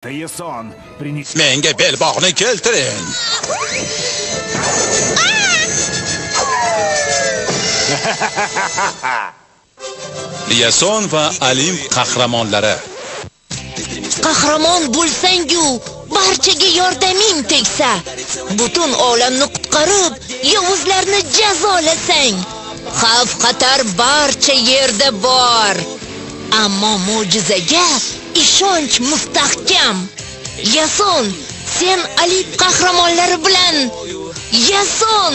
Yason, принеси... Menga belbog'ni keltiring. Yason va Olimp qahramonlari. Qahramon bo'lsang-u, barchaga yordaming tegsa, butun olamni qutqarib, yovuzlarni jazolasang. Xavf-xatar barcha yerda bor. Ammo mo'jizaga ishonch mustahkam. Yason, sen Olimp qahramonlari bilan. Yason,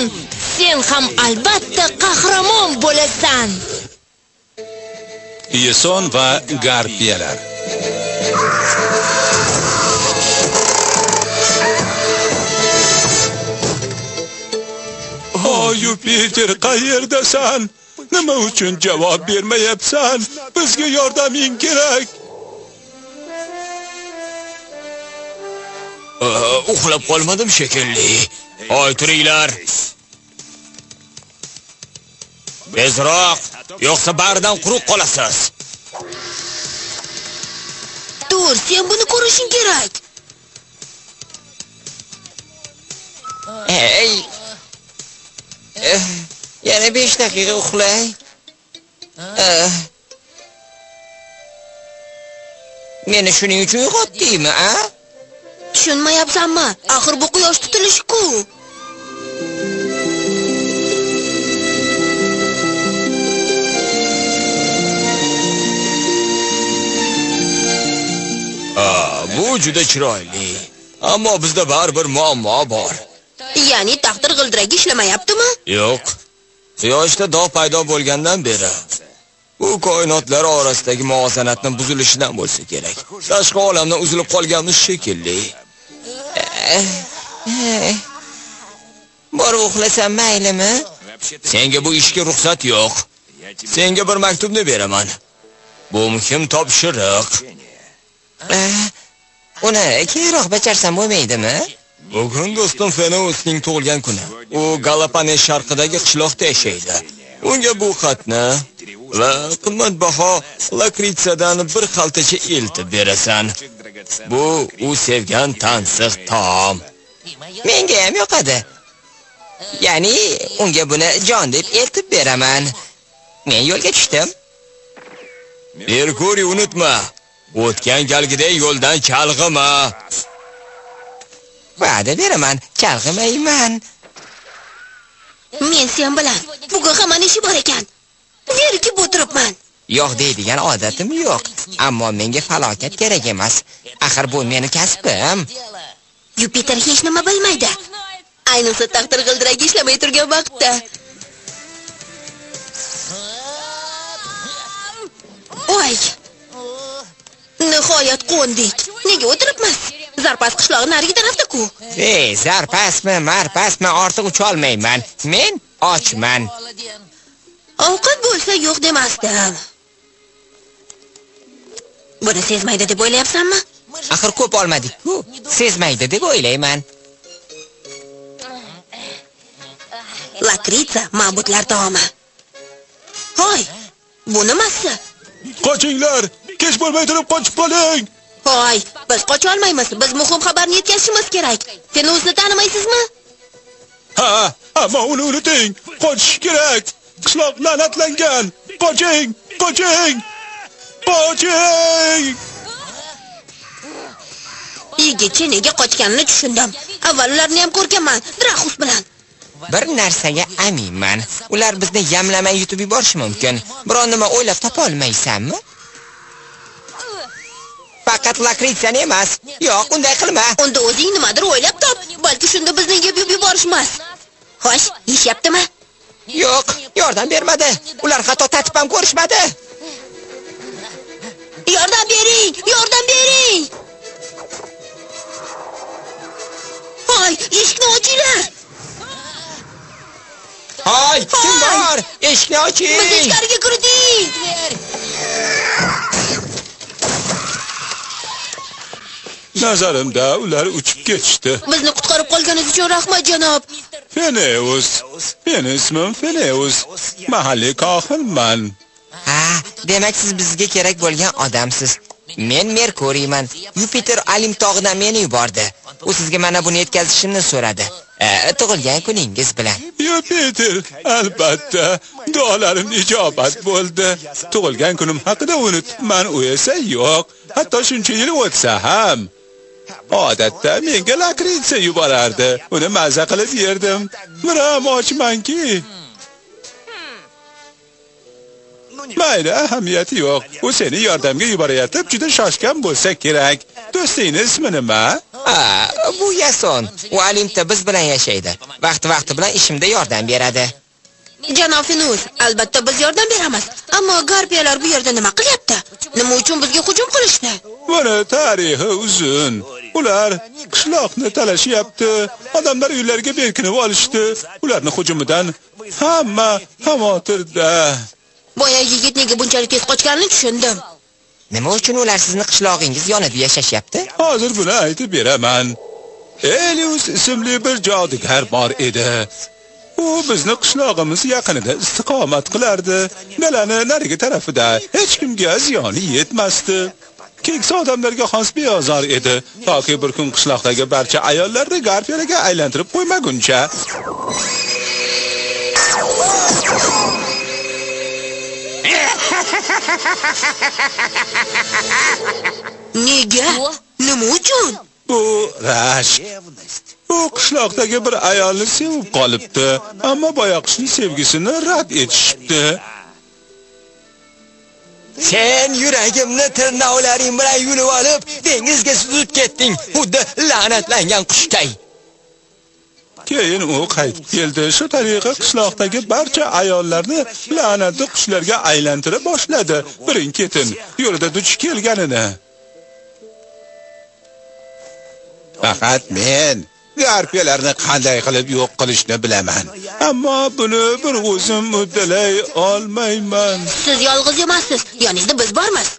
sen ham albatta qahramon bo'lasan. Yason va Garpiyalar. O Yupiter, qayerdasan? Nima uchun javob bermayapsan? Bizga yordaming kerak. Uxlab qolmadim shekilli. Oy, turinglar. Tezroq, yo'qsa baridan quruq qolasiz. Tur, sen buni ko'rishing kerak. Ey! Yana 5 daqiqa uxlay. Meni shuning uchun uyg'otdingmi, a? Tushunmayapsanmi? Axir bu quyosh tutilishi-ku. Bu juda chiroyli. Ammo bizda baribir muammo bor. Ya'ni taqdir g'ildiragi ishlamayaptimi? Yo'q. Quyoshda dog' paydo bo'lgandan beri bu koinotlar orasidagi muvozanatning buzilishidan bo'lsa kerak. Tashqi olamdan uzilib qolganmiz shekilli. Borib uxlasam maylimi? Senga bu ishga ruxsat yo'q. Senga bir maktubni beraman. Bu muhim topshiriq. Uni keyinroq bajarsam bo'lmaydimi? Bugun do'stim Feneusning tug'ilgan kuni. U Galapanes sharqidagi qishloqda yashaydi. Unga bu xatni va qimmatbaho lakritsadan bir xaltacha eltib berasan. Bu u sevgan tansiq taom. Menga ham yoqadi. Ya'ni unga buni jon deb eltib beraman. Men yo'lga tushdim. Merkuriy, unutma. O'tgan galgiday yo'ldan chalg'ima. Va'da beraman, chalg'imayman. Men sen bilan. Bugun hammaning ishi bor ekan. Zerikib o'tiribman. Yo'q deydigan odatim yo'q, ammo menga falokat kerak emas. Axir bu meni kasbim. Yupiter hech nima bilmaydi. Ayniqsa taqdir g'ildiragi ishlamay turgan vaqtda. Oy! Nihoyat qo'ndik. Nega o'tiribmiz? Zarpas qishlog'i narigi tarafda-ku. Ey, zarpasmi, marpasmi, ortiq ucha olmayman. Men ochman. Ovqat bo'lsa yo'q demasdim. Buni sezmaydi deb o'ylayapsanmi? Axir ko'p olmadik-ku. Sezmaydi deb o'ylayman. Lakritsa ma'budlar taomi. Hoy, bu nimasi? Qochinglar! Kech bo'lmay turib qochib qoling! Hoy, biz qocha olmaymiz. Biz muhim xabarni yetkazishimiz kerak. Feneusni tanimaysizmi? Ha, ammo uni unuting. Qochish kerak. Qishloq la'natlangan. Qoching, qoching! Qoching! Yigitcha nega qochganini tushundim. Avval ularni ham ko'rganman, Draxus bilan. Bir narsaga aminman. Ular bizni yamlamay yutib yuborishi mumkin. Biron nima o'ylab topa olmaysanmi? Faqat lakritsani emas. Yo'q, unday qilma. Unda o'zing nimadir o'ylab top. Balki shunda bizni yeb yuborishmas. Xo'sh, yeyishyaptimi? Yo'q, yordam bermadi. Ular hatto tatib ham ko'rishmadi. Yordam bering, yordam bering. Hoy, eshikni ochinglar. Hoy, kim bor? Eshikni oching. Bizni ichkariga kiriting. Nazarimda ular uchib ketishdi. Bizni qutqarib qolganingiz uchun rahmat, janob. Feneus. Meni ismim Feneus. Mahalliy kohinman. Ha, demak siz bizga kerak bo'lgan odamsiz. Men Merkuriyman. Yupiter Olimp tog'idan meni yubordi. U sizga mana buni yetkazishimni so'radi. Tug'ilgan kuningiz bilan. Yupiter, albatta, duolarim ijobat bo'ldi. Tug'ilgan kunim haqida unutibman, u esa yo'q. Hatto shuncha yil o'tsa ham. Odatda menga lakritsa yuborardi. Uni maza qilib yerdim. Biram ochmanki. Mayli, ahamiyati yo'q. U seni yordamga yuborayotib juda shoshgan bo'lsa kerak. Do'stingning ismi nima? Bu Yason. U Olimpda biz bilan yashaydi. Vaqti-vaqti bilan ishimda yordam beradi. Janob Fineus, albatta biz yordam beramiz. Ammo garpiyalar bu yerda nima qilyapti? Nima uchun bizga hujum qilishdi? Buni tarixi uzun. Ular qishloqni talashyapti. Odamlar uylariga berkinib olishdi. Ularning hujumidan hamma xavotirda. Boya yigit nega bunchalik tez qochganini tushundim. Nima uchun ular sizni qishlog'ingiz yonida yashashyapti? Hozir buni aytib beraman. Elius ismli bir jodugar bor edi. U bizni qishlog'imiz yaqinida istiqomat qilardi. Dalani narigi tarafida hech kimga ziyoni yetmasdi. Keksa odamlarga xos beozor edi. Toki bir kun qishloqdagi barcha ayollarni garpiyalarga aylantirib qo'ymaguncha. Nega? Nima uchun? Bu rashk. U qishloqdagi bir ayolni sevib qolibdi, ammo boyoqishning sevgisini rad etishibdi. Sen yuragimni tirnoqlaring bilan yulib olib, dengizga suzib ketding, xuddi la'natlangan qushday. Keyin u qaytib keldi. Shu tariqa qishloqdagi barcha ayollarni la'natli qushlarga aylantira boshladi. Birin-ketin yo'lida duch kelganini. Faqat men garpiyalarni qanday qilib yo'q qilishni bilaman. Ammo buni bir o'zim uddalay olmayman. Siz yolg'iz emassiz, yoningizda biz bormiz.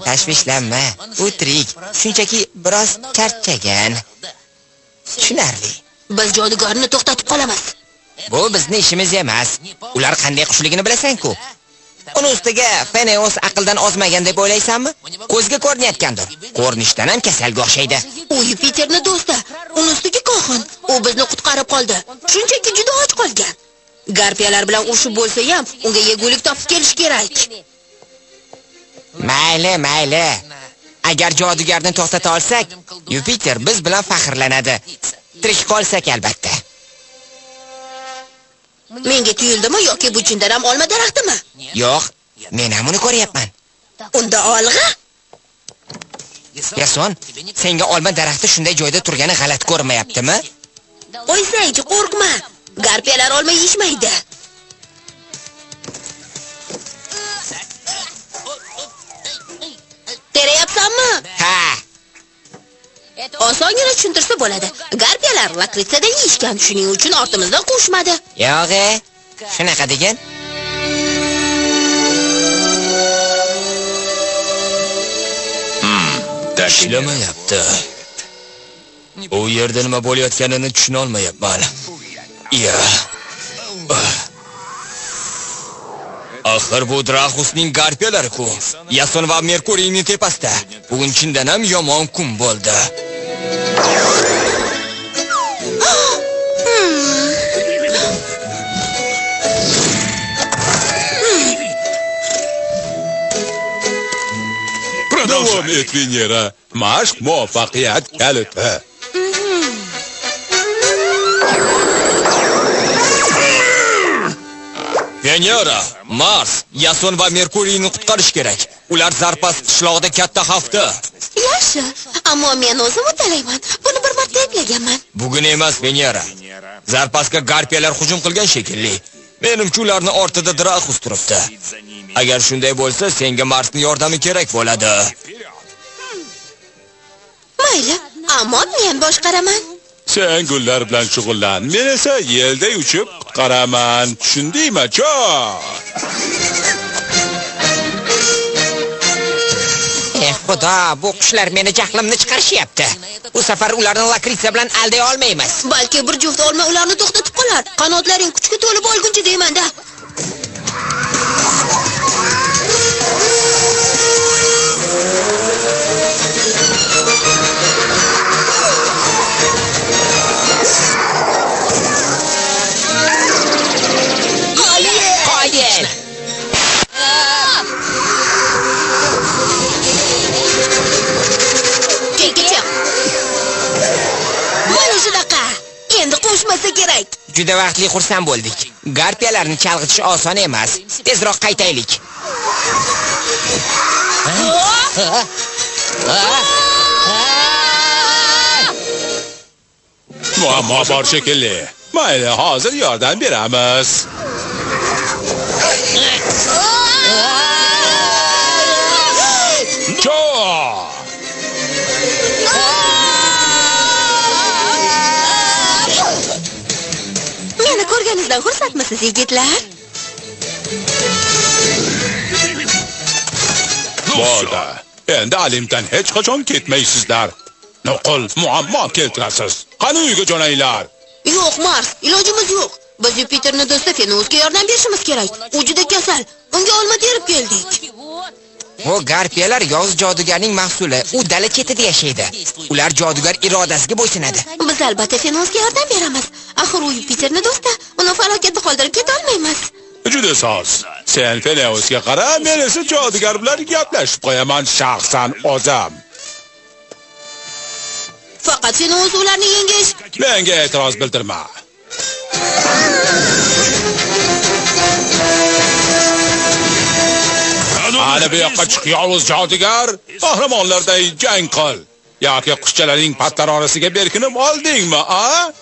Tashvishlanma, u tirik, shunchaki biroz charchagan. Tushunarli. Biz jodugarni to'xtatib qolamiz. Bu bizni ishimiz emas. Ular qanday qushligini bilasan-ku. Uni ustiga Fineus aqldan ozmagan deb o'ylaysanmi? Ko'zga ko'rinayotgandir. Ko'rinishdan ham kasalga o'xshaydi. U Yupiterning do'sti. Uni ustiga kohin. U bizni qutqarib qoldi. Shunchaki juda och qolgan. Garpiyalar bilan urushib bo'lsa ham unga yegulik topib kelish kerak. Mayli, mayli. Agar jodugarni to'xtata olsak, Yupiter biz bilan faxrlanadi. Tirik qolsak albatta. Menga tuyuldimi yoki bu chindan ham olma daraxtimi? Yo'q, men ham uni ko'ryapman. Unda olg'a? Yason, senga olma daraxti shunday joyda turgani g'alati ko'rinmayaptimi? Qo'ysangchi, qo'rqma. Garpiyalar olma yeyishmaydi. Terayapsanmi? Ha. Osongina tushuntirsa bo'ladi. Garpiyalar lakritsadan yeyishgan, shuning uchun ortimizdan qo'shmadi. Yo'q, shunaqa degan. Ishlamayapti. U yerda nima bo'layotganini tushuna olmayapman. Ya. Axir bu Draxusning garpiyalari-ku. Yason va Merkuriyning tepasida. Bugun chindan ham yomon kun bo'ldi. Davom et, Venera. Mashq muvaffaqiyat kaliti. Venera, Mars, Yason va Merkuriyni qutqarish kerak. Ular Zarpas qishlog'ida katta xavfda. Yaxshi, ammo men o'zim uddalayman. Buni bir marta eplaganman. Bugun emas, Venera. Zarpasga garpiyalar hujum qilgan shekilli. Menimcha ularning ortida Draxus turibdi. Agar shunday bo'lsa, senga Marsning yordami kerak bo'ladi. Mayli, ammo men boshqaraman. Sen gullar bilan shug'ullan, men esa yelday uchib qutqaraman. Tushundingmi, cho? Xudo, bu qushlar meni jahlimni chiqarishyapti. Bu safar ularni lakritsa bilan alday olmaymiz. Balki bir juft olma ularni to'xtatib qolar. Qanotlaring kuchga to'lib olguncha deyman-da. bo'lsa kerak. Juda vaqtli xursand bo'ldik. Garpiyalarni chalg'itish oson emas. Tezroq qaytaylik. Muammo bor shekilli. Mayli, hozir yordam beramiz. Cho! Meni ko'rganingizdan xursandmisiz, yigitlar? Bo'ldi. Endi Olimpdan hech qachon ketmaysizlar. Nuqul muammo keltirasiz. Qani uyga jo'nanglar. Yo'q, Mars, ilojimiz yo'q. Biz Yupiterni do'sti Feneusga yordam berishimiz kerak. U juda kasal. Unga olma terib keldik. O garpiyalar yovuz jodugarning mahsuli. U dala chetida yashaydi. Ular jodugar irodasiga bo'ysunadi. Biz albatta Feneusga yordam beramiz. Axir u Yupiterni do'sti. Uni falokatda qoldirib keta olmaymiz. Juda soz. Sen Feneusga qara, men esa jodugar bilan gaplashib qo'yaman shaxsan o'zim. Faqat Feneus ularni yengish. Menga e'tiroz bildirma. Ana bu yoqqa chiq, yovuz jodugar, qahramonlarday jang qil. Yoki qushchalarning patlari orasiga berkinib oldingmi, a?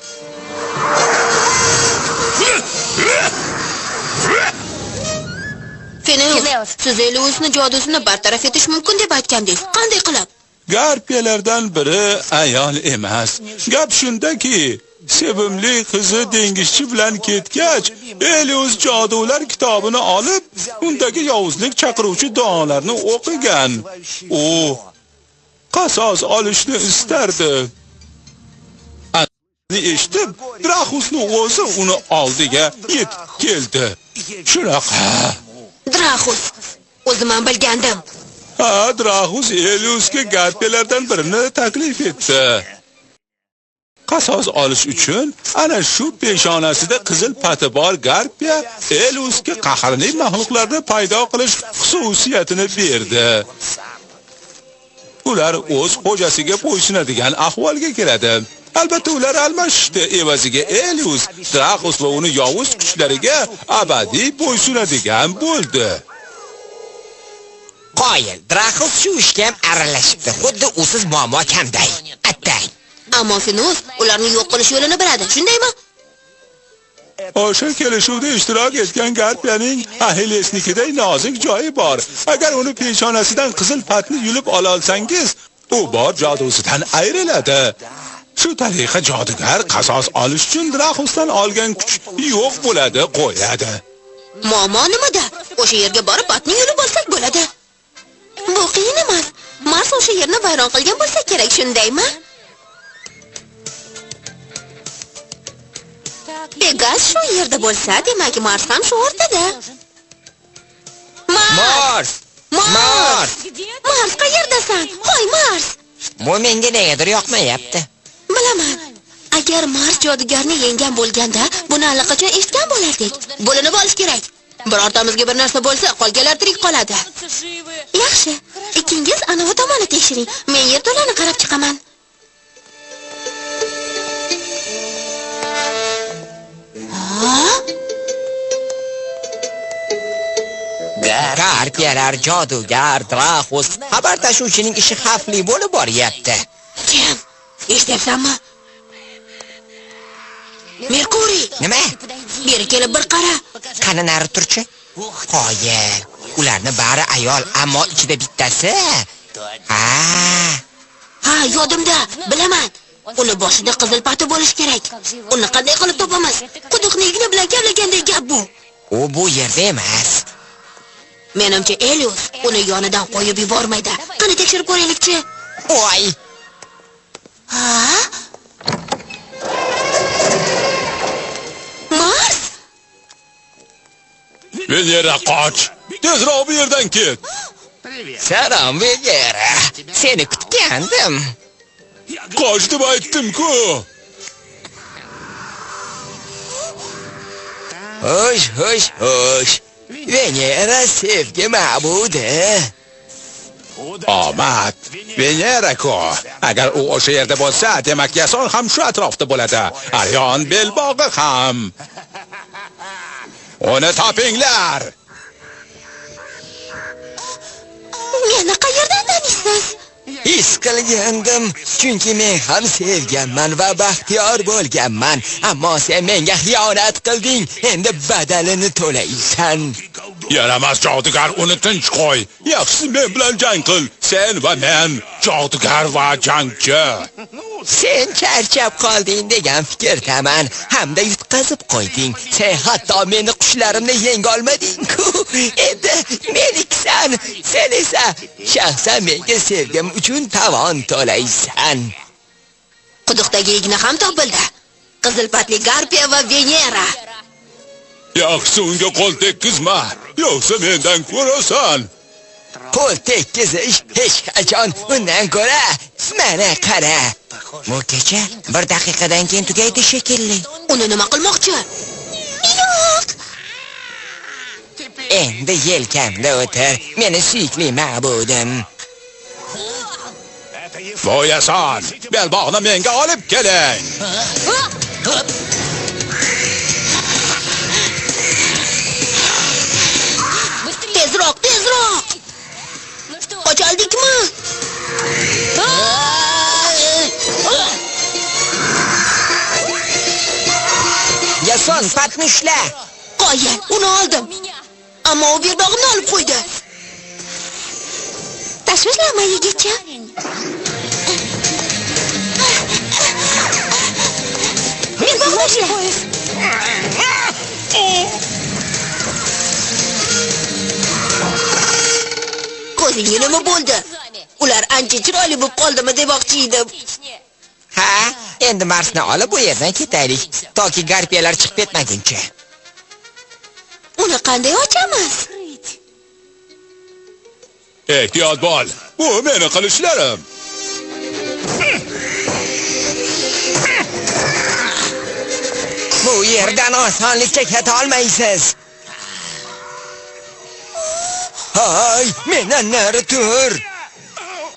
Feneus, siz Eliusni jodusini bartaraf etish mumkin deb aytgandingiz. Qanday qilib? Garpiyalardan biri ayol emas. Gap shundaki, sevimli qizi dengizchi bilan ketgach, Elius jodular kitobini olib, undagi yovuzlik chaqiruvchi duolarni o'qigan. U qasos olishni istardi. Ani eshitib, Draxusni o'zi uni oldiga yetib keldi. Shunaqa. Draxus, o'zim ham bilgandim. Ha, Draxus Eliusga garpiyalardan birini taklif etdi. Qasos olish uchun ana shu peshonasida qizil pati bor garpiya Eliusga qahrli maxluqlarni paydo qilish xususiyatini berdi. Ular o'z xo'jasiga bo'ysunadigan ahvolga keladi. Albatta ular almashishdi, evaziga Elius Draxus va uni yovuz kuchlariga abadiy bo'ysunadigan bo'ldi. Qoyil, Draxus shu ishga ham aralashibdi. Xuddi usiz muammo kamday. Attang. Ammo Feneus ularni yo'q qilish yo'lini biladi, shundaymi? O'sha kelishuvda ishtirok etgan garpiyaning Axillesnikiday nozik joyi bor. Agar uni peshonasidan qizil patni yulib ola olsangiz, u bor jodusidan ayriladi. Shu tariqa jodugar qasos olish uchun Draxusdan olgan kuch yo'q bo'ladi, qo'yadi. Muammo nimada? O'sha yerga borib patni yulib olsak bo'ladi. Bu qiyin emas. Mars o'sha yerni vayron qilgan bo'lsa kerak, shundaymi? Pegas shu yerda bo'lsa, demak Mars ham shu o'rtada. Mars! Mars! Mars qayerdasan? Qo'y, Mars! Bu menga negadir yoqmayapti. Bilaman. Agar Mars jodugarni yengan bo'lganda, buni allaqachon eshitgan bo'lardik. Bo'linib olish kerak. Birortamizga bir narsa bo'lsa, qolganlar tirik qoladi. Yaxshi. Ikkingiz anavi tomonni tekshiring. Men yerto'lani qarab chiqaman. Garpiyalar, jodugar, Draxus, xabar tashuvchining ishi xavfli bo'lib boryapti. Kim? Eshityapsanmi? Merkuriy! Nima? Beri kelib bir qara. Qani nari turchi? Qoyil. Ularni bari ayol, ammo ichida bittasi. Ha. Ha, yodimda, bilaman. Uni boshida qizil pati bo'lish kerak. Uni qanday qilib topamiz? Quduqni igna bilan kavlaganday gap bu. U bu yerda emas. Menimcha Elius uni yonidan qo'yib yubormaydi. Qani tekshirib ko'raylikchi. Voy! Ha? Mars? Venera qoch! Tezroq bu yerdan ket. Salom Venera. Seni kutgandim. Qoch deb aytdim-ku. Xo'sh, xo'sh, xo'sh. Venera sevgi ma'budi. Omad. Venera-ku. Agar u o'sha yerda bo'lsa, demak Yason ham shu atrofda bo'ladi. Arion belbog'i ham. Uni topinglar. Meni qayerdan taniysiz? His qilgandim, chunki men ham sevganman va baxtiyor bo'lganman. Ammo sen menga xiyonat qilding, endi badalini to'laysan. Yaramas jodugar, uni tinch qo'y. Yaxshisi men bilan jang qil. Sen va men, jodugar va jangchi. Sen charchab qolding degan fikrdaman, hamda yutqazib qo'yding. Sen hatto meni qushlarimni yenga olmading-ku. Endi meniksan, sen esa shaxsan menga sevgim uchun tovon to'laysan. Quduqdagi igna ham topildi. Qizil patli Garpiya va Venera. Yaxshisi unga qo'l tekkizma, yo'qsa mendan ko'rasan. Qo'l tekkizish hech qachon, undan ko'ra mana qara. Bu kecha bir daqiqadan keyin tugaydi shekilli. Uni nima qilmoqchi? Yo'q. Endi yelkamda o'tir, meni suyukli ma'budim. Bu Yason, belbog'ni menga olib keling. Tezroq, tezroq. Qochaldikmi? Yason, patni ushla. Qoyil, uni oldim. Ammo u belbog'imni olib qo'ydi. Tashvishlanma, yigitcha. Belbog'ni ushla. Ko'zingga nima bo'ldi? Ular ancha chiroyli bo'lib qoldimi demoqchi edim. Ha, endi Marsni olib bu yerdan ketaylik, toki garpiyalar chiqib ketmaguncha. Uni qanday ochamiz? Ehtiyot bo'l. Bu meni qilichlarim. Bu yerdan osonlikcha keta olmaysiz. Hay, mendan nari tur.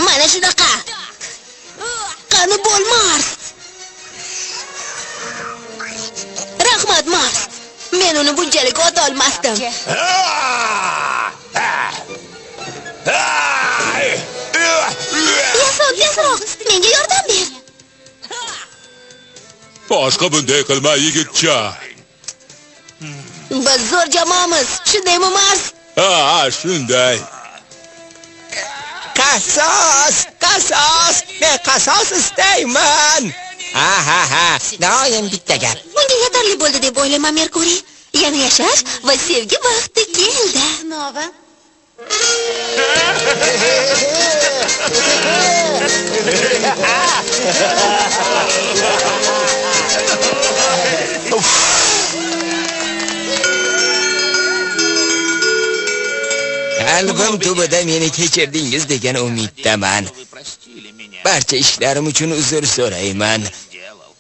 Mana shunaqa. Qani bo'l, Mars. Rahmat, Mars. Men uni bunchalik ota olmasdim. Yason, tezroq, menga yordam ber. Boshqa bunday qilma, yigitcha. Biz zo'r jamoamiz, shundaymi, Mars? Ha, shunday. Qasos, qasos, men qasos istayman. Ha ha ha, doim bitta gap. Bunga yetarli bo'ldi deb o'ylayman, Merkuriy. Yana yashash va sevgi vaqti keldi. Qalbim tubida meni kechirdingiz degan umiddaman. Barcha ishlarim uchun uzr so'rayman.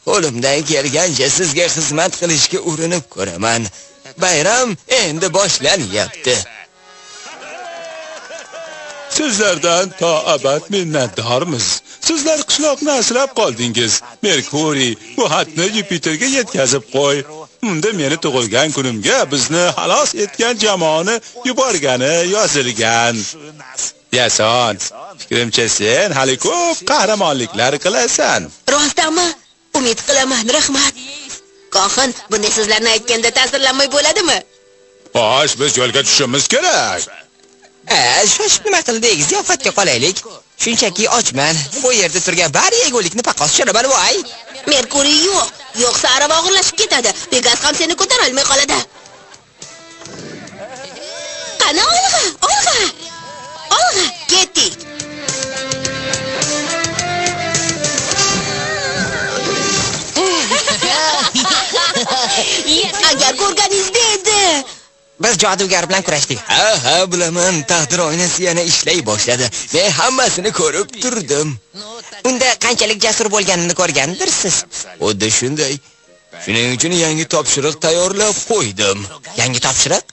Qo'limdan kelgancha sizga xizmat qilishga urinib ko'raman. Bayram endi boshlanyapti. Sizlardan to abad minnatdormiz. Sizlar qishloqni asrab qoldingiz. Merkuriy, bu xatni Yupiterga yetkazib qo'y. Unda meni tug'ilgan kunimga bizni xalos etgan jamoani yuborgani yozilgan. Yason, fikrimcha sen hali ko'p qahramonliklar qilasan. Rostdanmi? Umid qilaman, rahmat. Kohin, bunday so'zlarni aytganda ta'sirlanmay bo'ladimi? Xo'sh, biz yo'lga tushishimiz kerak. Shoshib nima qildik? Ziyofatga qolaylik. Shunchaki ochman. Bu yerda turgan bari yegulikni paqos tushiraman, voy. Merkuriy yo'q. Yo'qsa arava og'irlashib ketadi. Pegas ham seni ko'tara olmay qoladi. Qani olg'a, olg'a. Olg'a, ketdik. Agar ko'rganingizda edi. Biz jodugar bilan kurashdik. Ha, ha, bilaman, taqdir oynasi yana ishlay boshladi. Men hammasini ko'rib turdim. Unda qanchalik jasur bo'lganini ko'rgandirsiz. Xuddi shunday. Shuning uchun yangi topshiriq tayyorlab qo'ydim. Yangi topshiriq?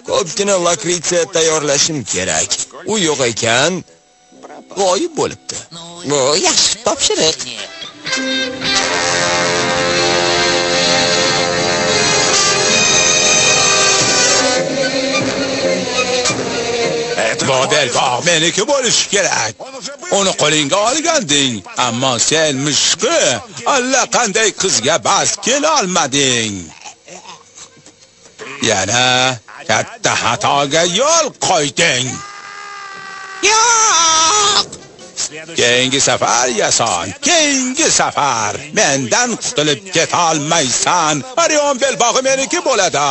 Ko'pgina lakritsiya tayyorlashim kerak. U yo'q ekan, g'oyib bo'libdi. Bu yaxshi topshiriq. Bu belbog' meniki bo'lishi kerak. Uni qo'lingga olganding, ammo sen mishqi allaqanday qizga bas kela olmading. Yana katta xatoga yo'l qo'yding. Yo'q! Keyingi safar Yason, keyingi safar mendan qutulib keta olmaysan. Orion belbog'i meniki bo'ladi.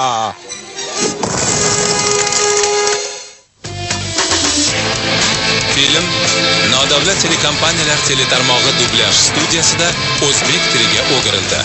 Film nodavlat telekompaniyalar teletarmog'i dublyaj studiyasida o'zbek tiliga o'girildi.